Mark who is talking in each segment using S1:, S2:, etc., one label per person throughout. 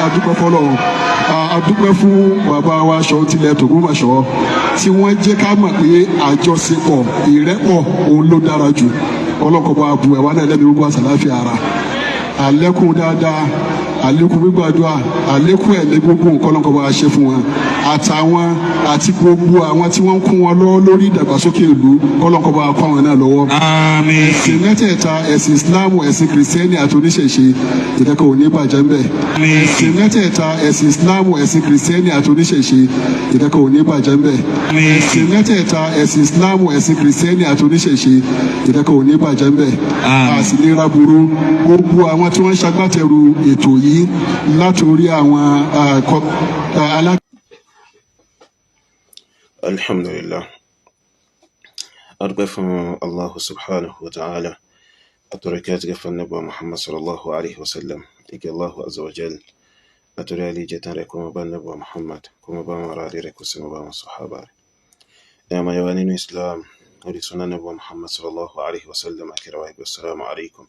S1: Adúpẹ́ fọlọ́run, adúpẹ́ fún bàbá wa Ṣọ̀ún tilẹ̀ tògbómọ̀ṣọ́ tí wọ́n jẹ́ ká mọ̀ pé àjọṣepọ̀, ìrẹ́pọ̀ òun ló dára jù. Ọlọ́kọ̀ bá bu ẹ̀wá náà lẹ́nu gbogbo àṣàláfíà ara, àlékún dáadáa, àlékún gbígbàdúrà, àlékún ẹ̀mí gbogbo nǹkan ọlọ́kọ̀ bá ṣe fún wọn àtàwọn àti gbogbo àwọn tí wọ́n ń kún wọn lọ́wọ́ lórí ìdàgbàsókè ìlú, kọ́lọ́kọ̀ bá kọ́ àwọn náà lọ́wọ́.
S2: Àmín.
S1: Ẹ̀sìn mẹ́tẹ̀ẹ̀ta, ẹ̀sìn Islam, ẹ̀sìn Kìrìsìtẹ́nì àti oníṣẹ̀ṣe, ìkẹ́kọ̀ọ́ ò ní bàjẹ́ ńbẹ̀. Ẹ̀sìn mẹ́tẹ̀ẹ̀ta, ẹ̀sìn Islam, ẹ̀sìn Kìrìsìtẹ́nì àti oníṣẹ̀ṣe, ìkẹ́kọ̀ọ́ ò ní bàjẹ́ ńbẹ̀. Ẹ̀sìn mẹ́tẹ̀ẹ̀ta, ẹ̀sìn Islam, ẹ̀sìn Kìrìsìtẹ́nì àti oníṣẹ̀ṣe, ìkẹ́kọ̀ọ́ ò ní bàjẹ́ ńbẹ̀. A sì ní ráburú. Gbogbo àwọn tí wọ́n ń ṣagbátẹrù ètò yìí, látòrí àwọn alá.
S3: Alhamdulillah, adúpẹ́ fún Allahu subhanahu wa ta'ala, àtọ̀rẹ̀kẹ́ àti gẹ́fà nígbà Muhammad sallallahu alaihi wasallam, ike Allahu azza wa jal àtọ̀rẹ̀ alẹ́ jẹta rẹ̀ kó máa bá nígbà Muhammad, kó máa bá wọn ará rẹ̀, kó sì máa bá wọn sọ̀hábà rẹ̀. Ẹ̀yà máa yára nínú Islam orí sunnah nígbà Muhammad sallallahu alaihi wasallam, akirawa ìgbà assalamu alaikum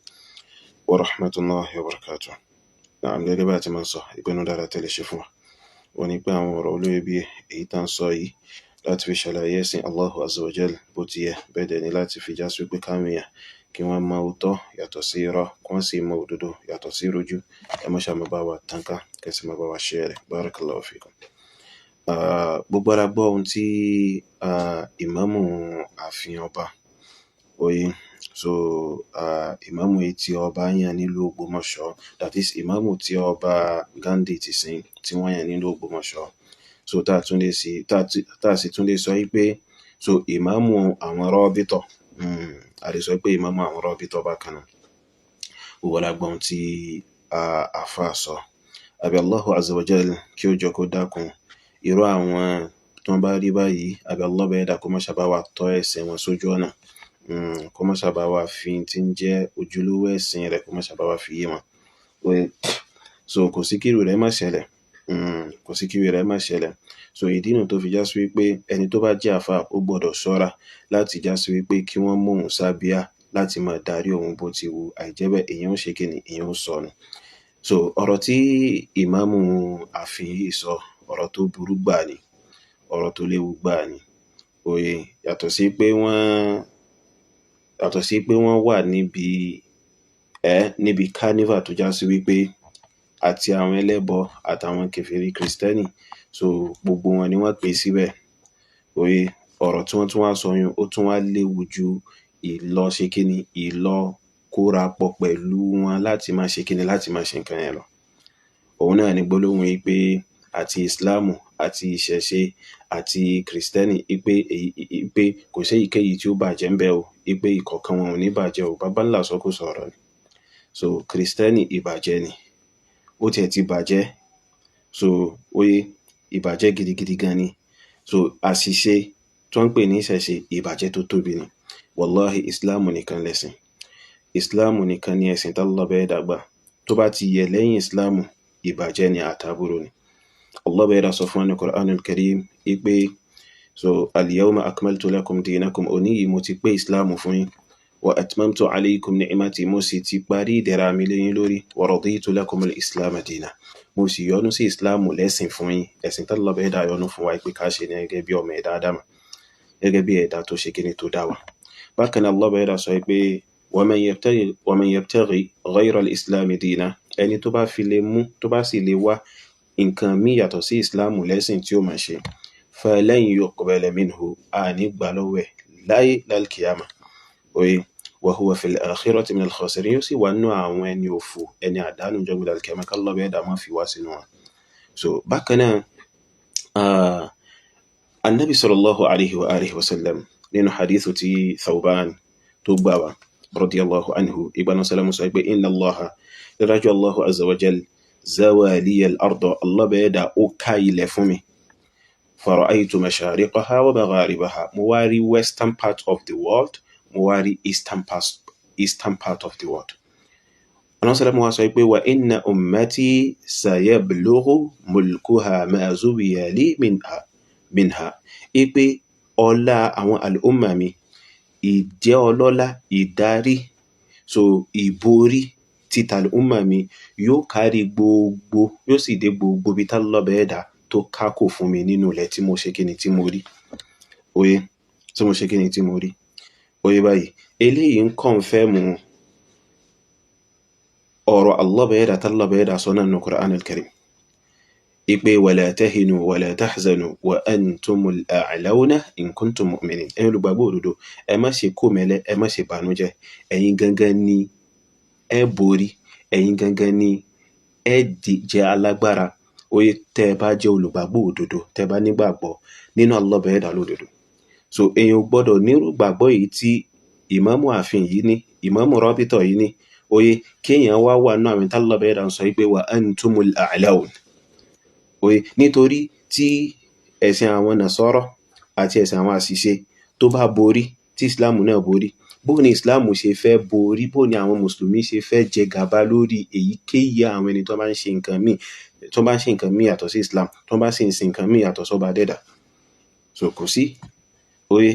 S3: wa rahmatullahi wa barakatuh. Na'am, gẹ́gẹ́ bá ti máa ń sọ, ìpinnu dára tẹ́lẹ̀ ṣe fún wa wọ́n ní pé àwọn ọ̀rọ̀ olóyè bí èyí tá ń sọ yìí láti fi ṣàlàyé ẹ̀sìn Allahu azza wa jal bó ti yẹ, bẹ́ẹ̀ dẹ̀ ni láti fi já sí pé káwọn èèyàn kí wọ́n mọ òótọ́ yàtọ̀ sí irọ́, kí wọ́n sì mọ òdodo yàtọ̀ sí ìrújú. Ẹ má ṣe máa bá wa tàn ká, kẹsì máa bá wa share rẹ̀. Barakallahu fikum. Gbogbo ara gbọ́ ohun tí ìmáàmù ààfin ọba oyè, so ìmáàmù yìí tí ọba yàn nílùú Ògbómọ̀ṣọ́, that is ìmáàmù tí ọba Ghandi ti sìn tí wọ́n yàn nílùú Ògbómọ̀ṣọ́, so tá a tún lè sí tá a sì tún lè sọ yìí pé so ìmáàmù àwọn rọ́bìtọ̀, a lè sọ pé ìmáàmù àwọn rọ́bìtọ̀ bákan náà. Gbogbo ara gbọ́ ohun tí àáfàá sọ. Àbí Allahu azza wa jal kí ó jọ kó dákun irú àwọn tó ń bá rí báyìí, àbí Allah bẹ́ẹ̀ dá kó má ṣàbá wa tọ́ ẹsẹ̀ wọn sójú ọ̀nà, kó má ṣàbá wa fi tí ń jẹ́ ojúlówó ẹ̀sìn rẹ̀, kó má ṣàbá wa fi yé wọn. So kò sí kírù rẹ̀ má ṣẹlẹ̀, kò sí kírù rẹ̀ má ṣẹlẹ̀. So ìdí nu tó fi já sí wípé ẹni tó bá jẹ́ àfáà ó gbọ́dọ̀ ṣọ́ra láti já sí wípé kí wọ́n mú òun sábíà láti máa darí òun bó ti wù, àìjẹ́ bẹ́ẹ̀ èèyàn ó ṣe kíni, èèyàn ó sọnù. So ọ̀rọ̀ tí ìmáàmù ààfin yìí sọ, ọ̀rọ̀ tó burú gbà ni, ọ̀rọ̀ tó léwu gbà ni. Òye yàtọ̀ sí pé wọ́n wà níbi níbi carnival tó já sí wípé àti àwọn ẹlẹ́bọ àtàwọn kèfèrí Kristẹni, so gbogbo wọn ni wọ́n pè síbẹ̀. Òye ọ̀rọ̀ tí wọ́n tún wá sọ yun, ó tún wá léwu ju ìlọ ṣe kíni, ìlọ kóra pọ̀ pẹ̀lú wọn láti máa ṣe kíni, láti máa ṣe nǹkan yẹn lọ. Òun náà ni gbólóhùn yìí pé àti Ìsìláàmù àti ìṣẹ̀ṣe àti Kristẹni, pé pé kò sí èyíkéyìí tí ó bàjẹ́ ń bẹ o, pé ìkọ̀ọ̀kan wọn ò ní bàjẹ́ o. Bàbá ńlá sọkúsọ ọ̀rọ̀ ni. So Kristẹni ìbàjẹ́ ni, ó tiẹ̀ ti bàjẹ́. So oye ìbàjẹ́ gidigidi gan ni. So àṣìṣe tó ń pè ní ìṣẹ̀ṣe, ìbàjẹ́ tó tóbi ni. Wallahi, Ìsìláàmù nìkan lẹ̀sìn, Ìsìláàmù nìkan ni ẹ̀sìn tá Allah bẹ́ẹ̀ dàgbà. Tó bá ti yẹ lẹ́yìn Ìsìláàmù, ìbàjẹ́ ni, àtàbúrò ni. Allah bẹ́ẹ̀ dà sọ fún wa ní Qur'anul Karim pé so al-yawma akmaltu lakum dinakum, òní yìí mo ti pé Ìsìláàmù fún yín, wa atmamtu alaykum ni'mati, mo sì ti parí ìdẹ̀ra mi lé yín lórí, wa raditu lakum al-islam dina, mo sì yọ́nú sí Ìsìláàmù lẹ́sìn fún yín. Ẹ̀sìn tá Allah bẹ́ẹ̀ dà yọ́nú fún wa pé ká ṣe ní gẹ́gẹ́ bí ọmọ ẹ̀dá Ádámà, gẹ́gẹ́ bí ẹ̀dá tó ṣe kíni tó dá wa. Bákan náà Allah bẹ́ẹ̀ dà sọ pé wa man yabtaghi ghayra al-islami dina, ẹni tó bá fi lè mú, tó bá sì lè wá nǹkan míì yàtọ̀ sí Ìsìláàmù lẹ́sìn tí ó máa ṣe, falan yuqbala minhu, a ní gbà lọ́wọ́ ẹ̀ láyé lálkìyàmà. Oye wa huwa fil akhirati minal khasirin, yóò sì wà nínú àwọn ẹni òfò, ẹni àdánù jọ́gbìn lálkìyàmà, k'Allah bẹ́ẹ̀ dà má fi wá sínú wọn. So bákan náà annabi sallallahu alayhi wa alihi wa sallam nínú hadithu tí Thawban tó gbà wá radiyallahu anhu, ìgbàna salamu sọ pé inna Allaha, dájú Allahu azza wa jal zawaliya al-arda, Allah bẹ́ẹ̀ dà ó ká ilẹ̀ fún mi, fara'aytu mashariqaha wa magharibaha, mo wá rí western part of the world, mo wá rí eastern part of the world. Àwọn sọ́lá wa sọ pé wa inna ummati sayablughu mulkuha ma zuwiya li minha, ipe ọlá àwọn al'umma mi, ìjẹ́ ọlọ́lá, ìdarí, so ìborí Títa umma mi yóò kárí gbogbo, yóò sì dé gbogbo ibi tá lọ́bẹ̀ ẹ̀dá tó kákò fún mi nínú ilẹ̀ tí mo ṣe kíni tí mo rí. Oye, tí mo ṣe kíni tí mo rí. Oye báyìí, eléyìí ń kọ̀nfẹ́mù ọ̀rọ̀ Allah bẹ̀ẹ́dà tálọ́ bẹ̀ẹ́dà sọ náà nínú Qur'an al-Karim. Ipe wala tahinu wala tahzanu wa antumul a'launa in kuntum mu'minin. Ẹ̀yin olùgbàgbọ́ òdodo, ẹ má ṣe kó mẹ́lẹ́, ẹ má ṣe bànújẹ́. Ẹ̀yin gangan ni ẹ borí, ẹ̀yin gangan ni ẹ jẹ́ alágbára. Oye, tẹ́ ẹ bá jẹ́ olùgbàgbọ́ òdodo, tẹ́ ẹ bá nígbàgbọ́ nínú Allah bẹ̀ẹ́dà lódodo. So èèyàn ò gbọ́dọ̀ nírú gbàgbọ́ yìí tí ìmáàmù ààfin yìí ní, ìmáàmù rọ́bìtọ̀ yìí ní. Oye, kéèyàn wá wà nínú àwọn tálọ́ bẹ̀ẹ́dà ń sọ wípé wa antumul a'laun. Oye, nítorí tí ẹ̀sìn àwọn nàsọ́rọ̀ àti ẹ̀sìn àwọn àṣìṣe tó bá borí, tí ìsìláàmù náà borí, bó ni ìsìláàmù ṣe fẹ́ borí, bó ni àwọn mùsùlùmí ṣe fẹ́ jẹ gàba lórí èyíkéyìí àwọn ẹni tó bá ń ṣe nǹkan míì, tó bá ń ṣe nǹkan míì yàtọ̀ sí Islam, tó bá sì ń sin nǹkan míì yàtọ̀ sọ́ba dẹ́dà. So kò sí. Oye,